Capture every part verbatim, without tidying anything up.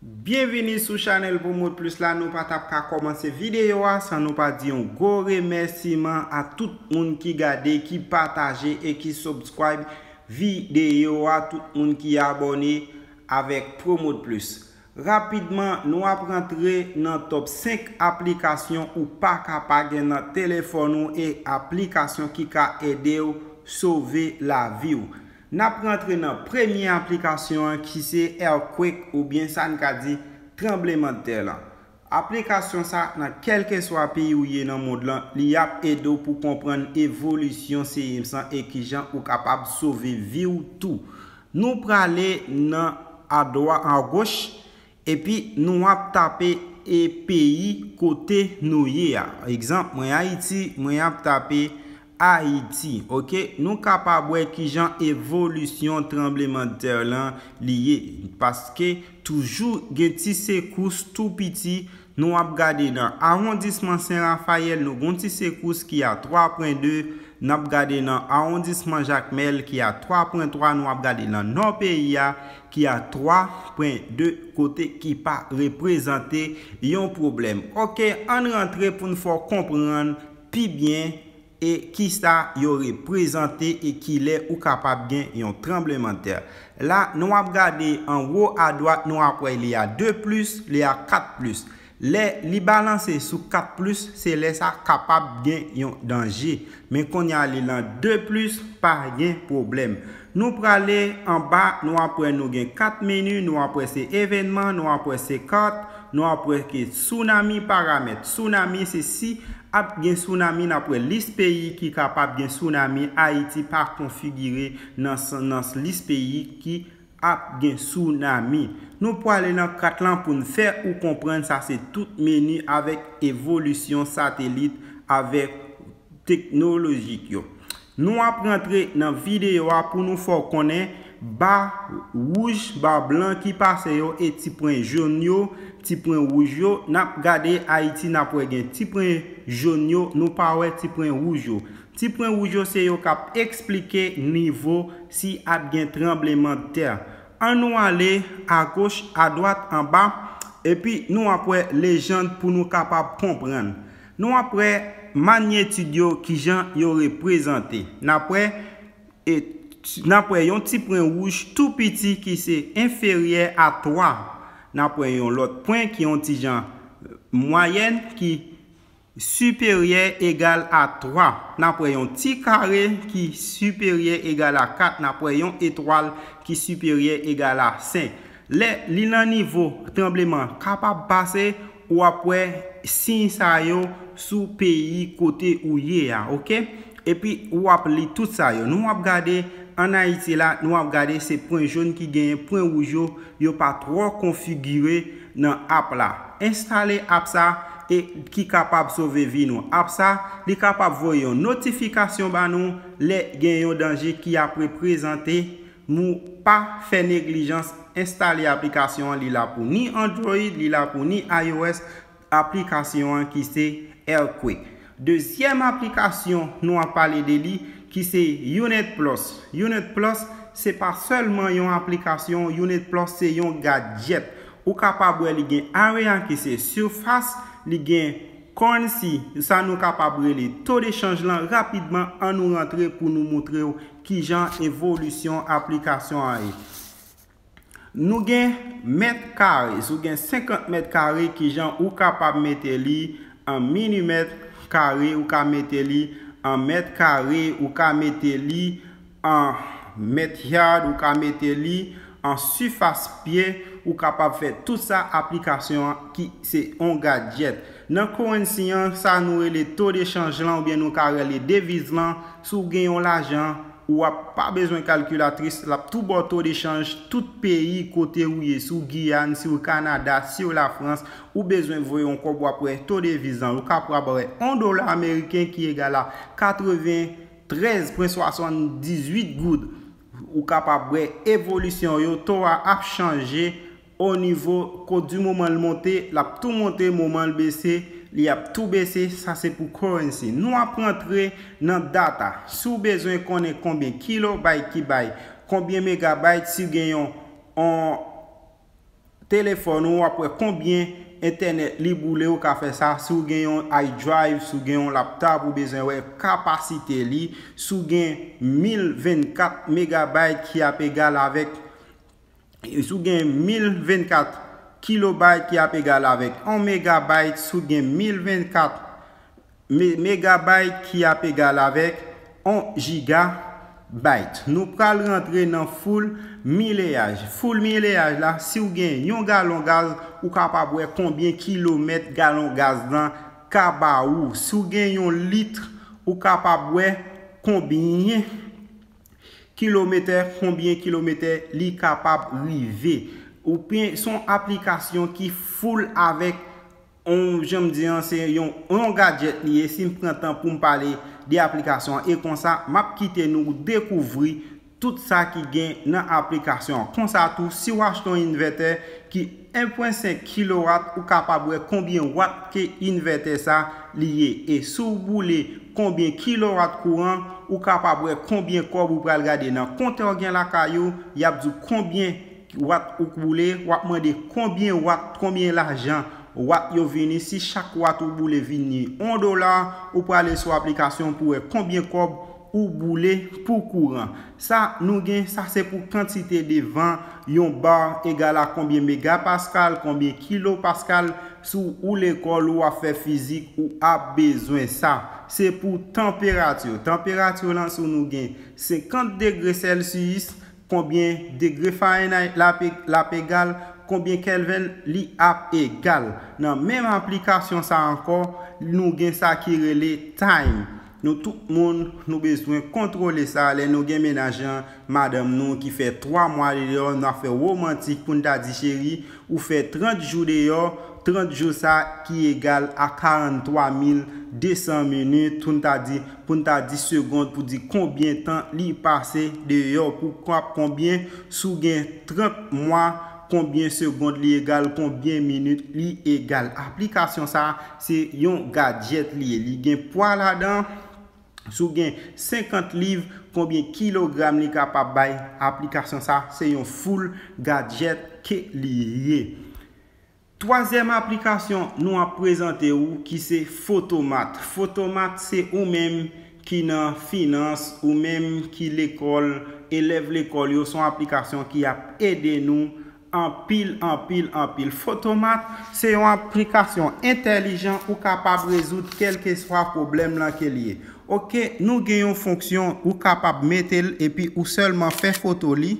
Byenvini sou chanèl Promote Plus la. Nou pa t ap ka kòmanse videyo a san nou pa di yon gwo remèsiman a tout moun ki gade, ki pataje e ki subscribe videyo a, tout moun ki abòne avèk Promote Plus. Rapidman, nou ap rantre nan top senk aplikasyon ou pa ka pa gen nan telefòn ou e aplikasyon ki ka ede w sove lavi w. N ap rantre nan premye aplikasyon an ki se Earthquake oubyen sa n ka di tranblemanntè lan. Aplikasyon sa nan kèlkeswa peyi ou ye nan mond lan, li ap ede w pou konprann evolisyon seyism lan e kijan ou kapab sove vi w tou. Nou prale nan adwa, agoch, epi nou ap tape e peyi kote nou ye a. Egzanp, mwen Ayiti, mwen ap tape Ayiti, oke? Nou kapab wè kijan evolisyon tranblemanntè lan li ye, paske toujou gen ti sekous tou piti. Nou ap gade nan awondisman Sen Rafayèl, nou gon ti sekous ki a twa pwen de. N ap gade nan awondisman Jakmèl ki a twa pwen twa. Nou ap gade nan nò peyi a ki a twa pwen de, kote ki pa reprezante yon pwoblèm. Oke, ann rantre pou n fè w konprann pi byen e kisa yo reprezante e kilè ou kapab gen yon tranblemanntè. La, nou ap gade anwo adwat, nou ap wè li a de plis, li a kat plis. Lè li balanse sou kat plis, se lè sa kapab gen yon danje. Men kounye a li lan de plis, pa gen pwoblèm. Nou prale anba, nou ap wè nou gen kat meni, nou ap wè se evènman, nou ap wè se kat, nou ap wè ke tsunami, paramèt. Tsunami se si ap gen tsunami, n ap wè lis peyi ki kapab gen tsunami. Ayiti pa konfigire nan, nan lis peyi ki ap gen tsunami. Nou prale nan kat lan pou n fè ou konprann sa se tout meni avèk evolisyon satelit avèk teknolojik yo. Nou ap rantre nan videyo a pou nou fè w konnen ba wouj, ba blan ki pase yo e ti pwen jòn yo, ti pwen wouj yo. N ap gade Ayiti, n ap wè gen ti pwen jòn yo, nou pa wè ti pwen wouj yo. Ti pwen wouj yo se yo k ap eksplike nivo si ap gen tranblemanntè. Ann nou ale agoch, adwat, anba, epi nou ap wè lejann pou nou kapab konprann. Nou ap wè manyetid yo, kijan yo reprezante. N ap wè, e, n ap wè yon ti pwen wouj tou piti ki se enferyè a twa. N ap wè yon lòt pwen ki yon ti jan mwayèn ki siperyè egal a twa. N ap wè yon ti kare ki siperyè egal a kat. N ap wè yon etwal ki siperyè egal a senk. Lè li nan nivo tranbleman kapab pase, w ap wè siy sa yo sou peyi kote ou ye a, oke? Epi w ap li tout sa yo. Nou ap gade ann Ayiti la, nou ap gade se pwen jòn ki genyen, pwen wouj yo, yo pa twò konfigire nan app la. Enstale app sa e ki kapab sove vi nou. App sa, li kapab voye yon notifikasyon ba nou lè gen yon danje ki ap reprezante. Nou pa fè neglijans, enstale aplikasyon an, li la pou ni Android, li la pou ni iOS, aplikasyon an ki se Earthquake. Dezyèm aplikasyon nou ap pale de li ki se Unet Plus. Unet Plus se pa sèlman yon aplikasyon, Unet Plus se yon gadjèt. Ou kapab wè li gen area ki se sifas, li gen currency, sa nou kapab rele to de chanj lan. Rapidman, ann nou rantre pou nou montre w kijan evolisyon aplikasyon an ye. Nou gen mèt kare. Si w gen senkant mèt kare, kijan ou kapab mete li an milimèt kare, ou ka mete li an mèt kare, ou ka mete li an mèt yard, ou ka mete li an sifas pye, ou kapab fè tout sa aplikasyon an ki se yon gadjèt. Nan currency an, sa nou rele to de chanj lan, oubyen nou ka rele deviz lan, si w gen yon lajan, ou ap pa bezwen kalkilatris, l ap tou ba w to de chanj tout peyi kote ou ye, si w Giyàn, si w Kanada, si w Lafrans, ou bezwen voye yon kòb, w ap wè to deviz lan, ou kapab wè yon dola ameriken ki egal a katreventrèz pwen swasanndizuit goud. Ou kapab wè evolisyon yo, to a ap chanje o nivo ko, di moman l monte, l ap tou monte, moman l bese, li ap tou bese, sa se pou currency. Nou ap rantre nan data. Si w bezwen konnen konbyen kilobayt ki bay, konbyen megabayt, si w gen yon, yon telefòn ou, w ap wè konbyen entènèt li boule, ou ka fè sa. Si w gen yon iDrive, si w gen yon laptop, ou bezwen wè kapasite li. Si w gen mil vennkat megabayt ki ap egal avèk, si w gen mil vennkat kilobayt ki ap egal avèk yon megabayt, si w gen mil vennkat me- megabayt ki ap egal avèk yon jigabayt. Nou pral rantre nan foul mileyaj. Foul mileyaj la, si w gen yon galon gaz, ou kapab wè konbyen kilomèt galon gaz lan ka ba ou. Si w gen yon lit, ou kapab wè konbyen kilomèt, konbyen kilomèt li kapab rive. Ou pen, se yon aplikasyon ki foul avèk, on, jan m di an, se yon, yon gadjèt li ye. Si m pran tan pou m pale de aplikasyon an, e konsa, m ap kite nou dekouvri tout sa ki gen nan aplikasyon an. Konsa tou, si w achte yon envètè ki en pwen senk kilowat, ou kapab wè konbyen wat ke envètè sa li ye. E si w boule konbyen kilowat kouran, ou kapab wè konbyen kòb. Ou pral gade nan kontè w gen lakay ou, y ap di w konbyen wat ou boule, w ap mande konbyen wat, konbyen lajan wat yo vini. Si chak wat ou boule vini yon dola, ou prale sou aplikasyon pou wè konbyen kòb ou boule pou kouran. Sa nou gen, sa se pou kantite de van yon bar egal a konbyen megapaskal, konbyen kilopaskal. Si w lekòl, ou ap fè fizik, ou ap bezwen sa. Se pou tanperati. Tanperati lan, si nou gen senkant degre Celsius, konbyen degre Fahrenheit l ap, l ap egal, konbyen Kelvin li ap egal. Nan menm aplikasyon sa ankò, nou gen sa ki rele time. Nou tout moun, nou bezwen kontwole sa. Lè nou gen mennaj lan, madanm nou ki fè twa mwa deyò, n ap fè womantik pou n ta di, cheri, ou fè trant jou deyò, trant jou sa ki egal a karanntwa mil de san minit, pou n ta di, pou n ta di segond, pou di konbyen tan li pase deyò, pou k ap konbyen, si w gen trant mwa, konbyen segond li egal, konbyen minit li egal. Aplikasyon sa, se yon gadjèt li ye. Li gen pwa ladan. Si w gen senkant liv, konbyen kilogram li kapab bay? Aplikasyon sa, se yon full gadjèt ke li ye. Twazyèm aplikasyon nou ap prezante ou ki se Photomat. Photomat se ou menm ki nan finans, ou menm ki lekòl, elèv lekòl yo, se yon aplikasyon ki ap ede nou anpil, anpil, anpil. Photomat se yon aplikasyon entèlijan, ou kapab rezoud kèlkeswa pwoblèm lan ke li ye. Oke, nou gen yon fonksyon, ou kapab mete l epi ou sèlman fè foto li.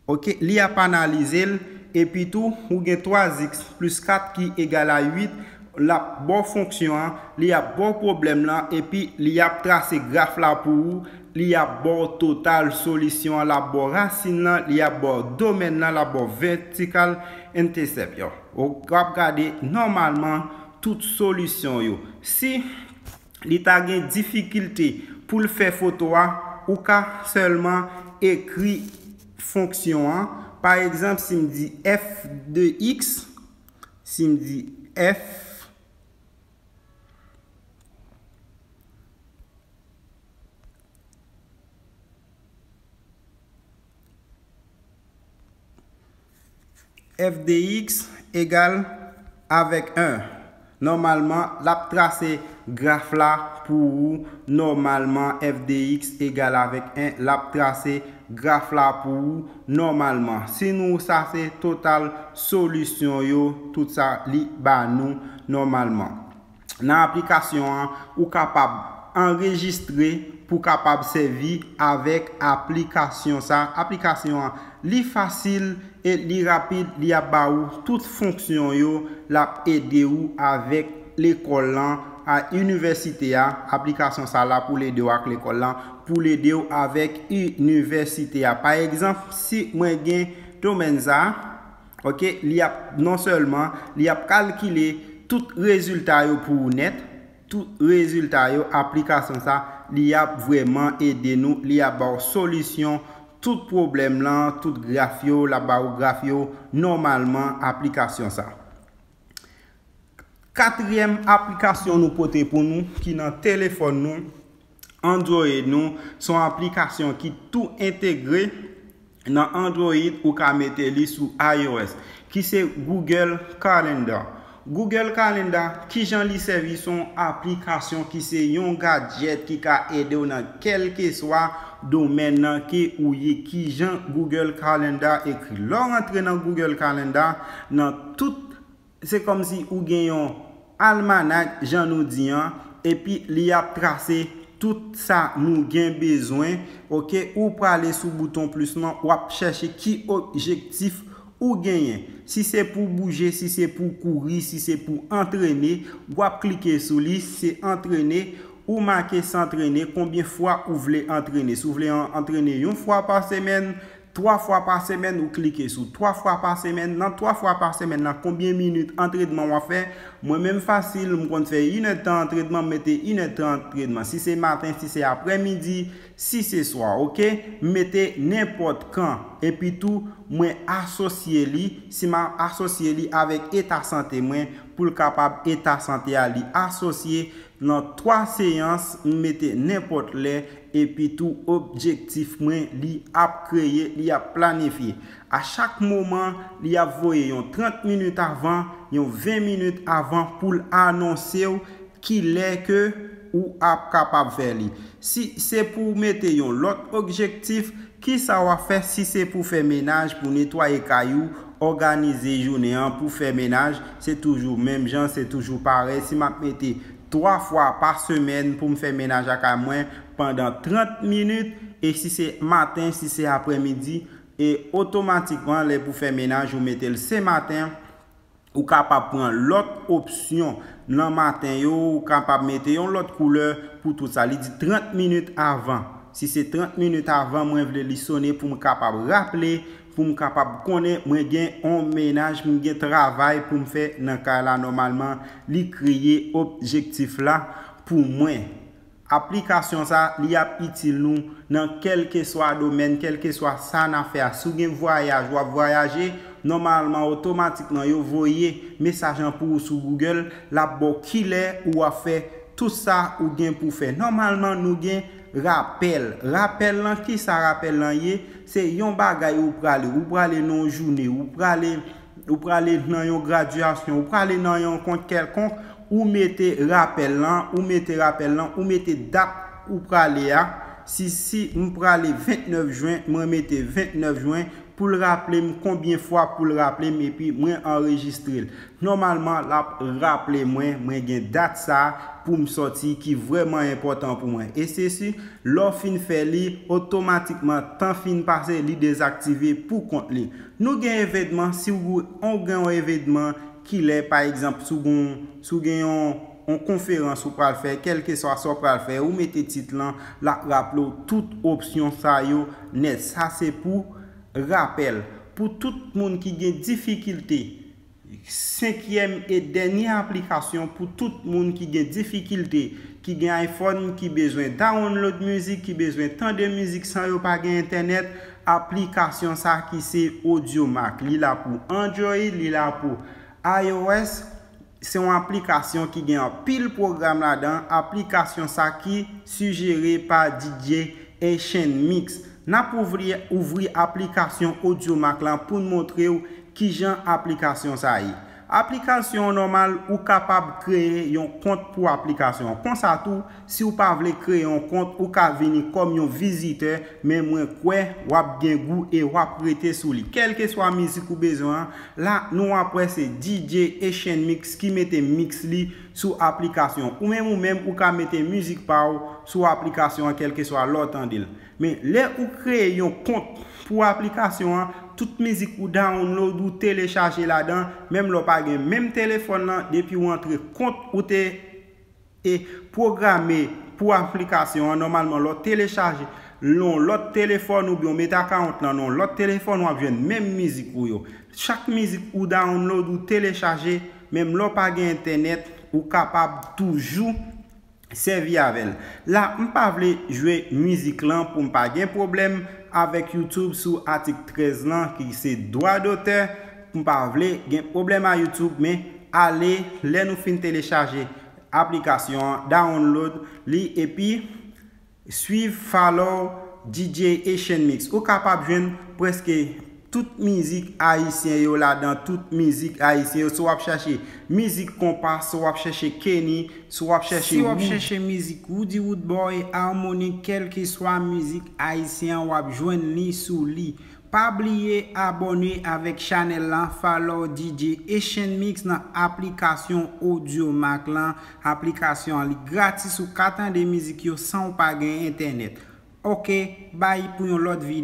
Oke, li ap analize l, epi tou, ou gen twa x plis kat ki egal a uit, l ap ba w fonksyon an, li ap ba w pwoblèm lan, epi li ap trase graf la pou ou, li ap ba w total solisyon an, l ap ba w rasin lan, li ap ba w domèn lan, l ap ba w vertical intercept yo. Ou ap gade nòmalman tout solisyon yo. Si li ta gen difikilte pou l fè foto a, ou ka sèlman ekri fonksyon an. Pa egzanp, si m di f de x, si m di f, f de x egal avèk en. Nòmalman, l ap trase graf la pou ou. Nòmalman, f de x egal avèk en, l ap trase graf la pou ou nòmalman. Si nou, sa se total solisyon yo, tout sa li ba nou nòmalman. Nan aplikasyon an, ou kapab anrejistre pou kapab sèvi avèk aplikasyon sa. Aplikasyon an, li fasil e li rapid, li ap ba ou tout fonksyon yo, l ap ede ou avèk lekòl lan, a inivèsite a. Aplikasyon sa la pou l ede w ak lekòl lan, pou l ede w avèk inivèsite a. Pa egzanp, si mwen gen domèn sa, oke, li ap, non sèlman li ap kalkile tout rezilta yo pou ou nèt, tout rezilta yo, aplikasyon sa, li ap vrèman ede nou, li ap ba w solisyon tout pwoblèm lan, tout graf yo, l ap ba ou graf yo nòmalman, aplikasyon sa. Katriyèm aplikasyon nou pote pou nou, ki nan telefòn nou, Android nou, se yon aplikasyon ki tou entegre nan Android, ou ka mete li sou iOS, ki se Google Calendar. Google Calendar, kijan li sèvi? Se yon aplikasyon ki se yon gadjèt ki ka ede w nan kèlkeswa domèn nan ke ou ye. Kijan Google Calendar ekri? Lè w rantre nan Google Calendar, nan tout, se kòmsi ou gen yon almanak, jan nou di an, epi li ap trase tout sa nou gen bezwen. Oke, ou prale sou bouton plis lan, w ap chèche ki objektif ou genyen. Si se pou bouje, si se pou kouri, si se pou antrene, w ap klike sou li, se antrene, ou make se antrene, konbyen fwa ou vle antrene. Si w vle an-, antrene yon fwa pa semèn, twa fwa pa semèn, ou klike sou twa fwa pa semèn. Nan twa fwa pa semèn nan, konbyen minit antrenman w ap fè? Mwen menm fasil, m konn fè inèdtan antrenman, m mete inèdtan antrenman. Si se maten, si se aprèmidi, si se swa, oke? M mete nenpòt kan. Epi tou, mwen asosye li, si m a asosye li avèk eta sante mwen, pou l kapab eta sante a, li asosye nan twa seyans, m mete nenpòt lè, epi tou objektif mwen, li ap kreye, li ap planifye. A chak moman, li ap voye yon trant minit avan, yon ven minit avan pou l anonse w ki lè ke ou ap kapab fè li. Si se pou w mete yon lòt objektif, kisa w ap fè? Si se pou fè mennaj, pou netwaye kay ou, òganize jounen an pou fè mennaj, se toujou menm jan, se toujou parèy. Si m ap mete twa fwa pa semèn pou m fè mennaj lakay mwen pandan trant minit, e si se maten, si se aprèmidi, e otomatikman, lè pou fè mennaj, ou mete l se maten, ou kapab pran lòt opsyon nan maten yo, ou kapab mete yon lòt koulè pou tout sa. Li di trant minit avan. Si se trant minit avan, mwen vle li sone pou m kapab raple, pou m kapab konnen mwen gen yon mennaj, mwen gen travay pou m fè nan kay la. Nòmalman, li kreye objektif la pou mwen. Aplikasyon sa, li ap itil nou nan kèlkeswa domèn, kèlkeswa sa n ap fè a. Si w gen vwayaj, w ap vwayaje, nòmalman, otomatikman, yo voye mesaj lan pou ou sou Google, l ap ba w kilè ou ap fè tout sa ou gen pou fè. Nòmalman, nou gen rapèl. Rapèl lan, kisa rapèl lan ye? Se yon bagay ou prale. Ou prale nan yon jounen, ou prale, ou prale nan yon gradyasyon, ou prale nan yon kont kèlkonk, ou mete rapèl lan, ou mete rapèl lan, ou mete dat ou prale a. Si, si m prale ventnèf jen, mwen mete ventnèf jen pou l raple m konbyen fwa pou l raple m, epi mwen anrejistre l. Nòmalman, l ap raple mwen, mwen gen dat sa pou m sòti ki vrèman enpòtan pou mwen. E se si, lè w fin fè li, otomatikman, tan fin pase, li dezaktive pou kont li. Nou gen evènman, si w, w gen yon evènman, kilè, pa egzanp, si w gen, si w gen yon, yon konferans ou pral fè, kèlkeswa sa w pral fè, ou mete tit lan, l ap raple w tout opsyon sa yo nèt. Sa se pou rapèl. Pou tout moun ki gen difikilte, senkyèm e dènye aplikasyon pou tout moun ki gen difikilte, ki gen iPhone, ki bezwen download mizik, ki bezwen tande mizik san yo pa gen entènèt, aplikasyon sa ki se Audiomack. Li la pou Android, li la pou iOS. Se yon aplikasyon ki gen anpil pwogram ladan. Aplikasyon sa ki sijere pa D J Asian Mix. N ap ouvri, ouvri aplikasyon Audiomack lan pou n montre w kijan aplikasyon sa ye. Aplikasyon an nòmal, ou kapab kreye yon kont pou aplikasyon an. Konsa tou, si w pa vle kreye yon kont, ou ka vini kòm yon vizitè, men mwen kwè w ap gen gou e w ap rete sou li. Kèlkeswa mizik ou bezwen an, la nou ap wè se D J Asian Mix ki mete mix li sou aplikasyon. Ou menm, ou menm, ou ka mete mizik pa w sou aplikasyon an, kèlkeswa lè w tande l. Men lè ou kreye yon kont pou aplikasyon an, tout mizik ou download, ou telechaje ladan, menm lè w pa gen menm telefòn lan, depi w antre kont ou te, e, pwograme pou aplikasyon an, nòmalman, lè w telechaje l nan yon lòt telefòn oubyen w mete akawont lan nan yon lòt telefòn, w ap jwenn menm mizik ou yo. Chak mizik ou download, ou telechaje, menm lè w pa gen entènèt, ou kapab toujou sèvi avè l. La, m pa vle jwe mizik lan pou m pa gen pwoblèm avèk YouTube sou atik trèz lan, ki se dwa dotè. M pa vle gen pwoblèm a YouTube, men ale, lè nou fin telechaje aplikasyon an, download li, epi swiv, follow, D J Asian Mix. Ou kapab jwenn prèske tout mizik ayisyen yo ladan, tout mizik ayisyen yo. Si w ap chèche mizik konpa, si w ap chèche Kenny, si w ap chèche Si w ap Wood. chèche mizik Woody Woodboy, Harmonik, kèlkeswa mizik ayisyen an, w ap jwenn li sou li. Pa bliye abòne avèk chanèl lan, follow D J Asian Mix nan aplikasyon Audiomack lan. Aplikasyon an li gratis, ou ka tande mizik yo san w pa gen entènèt. Ok, bay pou yon lòt videyo.